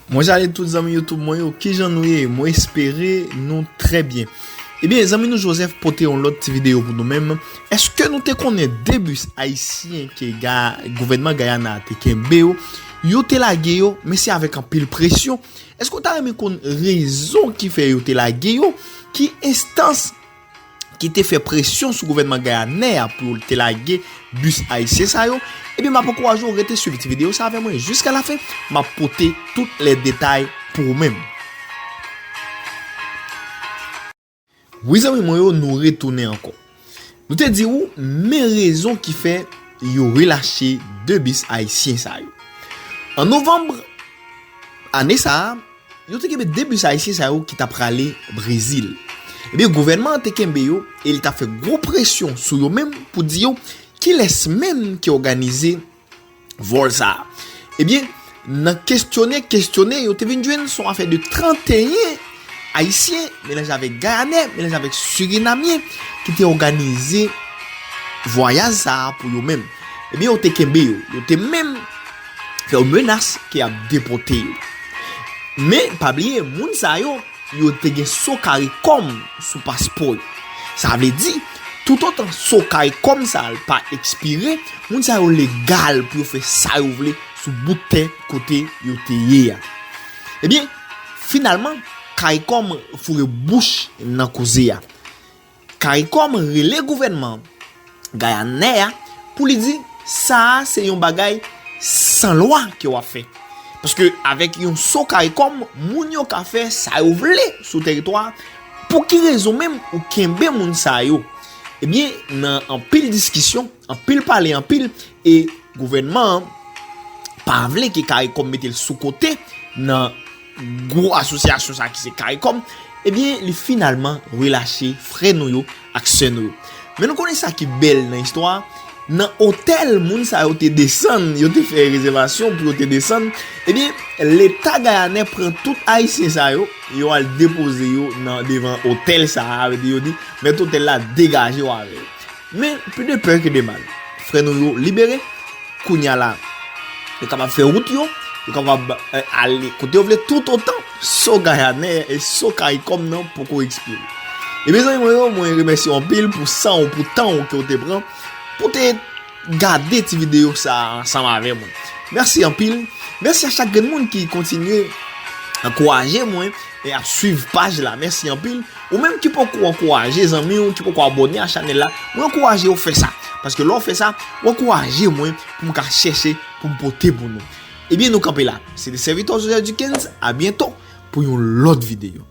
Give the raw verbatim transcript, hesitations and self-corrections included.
Mwen salye tout zanmi YouTube mwen yo, kijan nou ye? Mwen espere nou trè byen. Ebyen, zanmi nou Joseph pote yon lòt ti videyo pou nou menm. Èske nou te konnen de bis ayisyen ke ga, gouvènman Gayana a te kenbe yo, yo te lage yo, men se avèk anpil presyon? Èske w ta renmen konn rezon ki fè yo te lage yo? Ki enstans ki te fè presyon sou gouvènman gayanè a pou yo te lage bis ayisyen sa yo? Ebyen, m ap ankouraje w rete swiv ti videyo sa avè mwen jiska lafen. M ap pote tout lè detay pou ou menm. Wi, zanmi mwen yo, nou retounen ankò. Nou te di ou, men rezon ki fè yo relache de bis ayisyen sa yo. An novanm ane sa a, yo te kenbe de bis ayisyen sa yo ki t ap prale Brezil. Ebyen, gouvènman an te kenbe yo e li t ap fè gwo presyon sou yo menm pou di yo kilès menm ki òganize vòl sa a. Ebyen, nan kesyone, kesyone, yo te vin jwenn se yon afè de tranteyen ayisyen, melanje avèk gayanè, melanje avèk sirinamyen, ki te òganize vwayaj sa a pou yo menm. Ebyen, yo te kenbe yo. Yo te menm fè yo menas ke y ap depòte yo. Men, pa bliye, moun sa yo, yo te gen so karikòm sou paspò yo. Sa vle di, toutotan so karikòm sa a pa ekspire, moun sa yo legal pou yo fè sa yo vle sou bout tè kote yo te ye a. Ebyen, finalman, karikòm foure bouch nan koze a. Karikòm rele gouvènman gayanè a pou li di sa a se yon bagay san lwa ke w ap fè. Paske avèk yon so karikòm, moun yo ka fè sa yo vle sou teritwa a. Pou ki rezon menm ou kenbe moun sa yo? Ebyen, nan anpil diskisyon, anpil pale, anpil, e gouvènman an pa vle ke karikòm mete l sou kote nan gwo asosyasyon sa ki se karikòm, ebyen, li finalman relache frè nou yo ak sè nou yo. Men nou konnen sa ki bèl nan istwa a, nan otèl moun sa yo te desann, yo te fè rezèvasyon pou yo te desann, ebyen, Leta gayanè pran tout ayisyen sa yo, yo al depoze yo nan devan otèl sa a, yo di, mèt otèl la degaje w avè yo. Men, plus de peur que de mal. Frè nou yo libere, kounye a la, yo kapab fè wout yo, yo kapab, eh, ale kote yo vle, toutotan so gayanè e so karikòm nan poko ekspire. Ebyen, zanmi mwen yo, mwen remèsye w anpil pou san w, pou tan w ke w te pran pou te gade ti videyo sa a ansanm avè mwen. Mèsi anpil. Mèsi a chak grenn moun ki kontinye ankouraje mwen e ap swiv paj la. Mèsi anpil. Ou menm ki poko ankouraje zanmi w, ki poko abòne a chanèl la, mwen ankouraje w fè sa. Paske lè w fè sa, w ankouraje mwen pou m ka chèche pou m pote pou nou. Ebyen, nou kanpe la. Se te sèvitè w Joseph Duckens. A byento pou yon lòt videyo.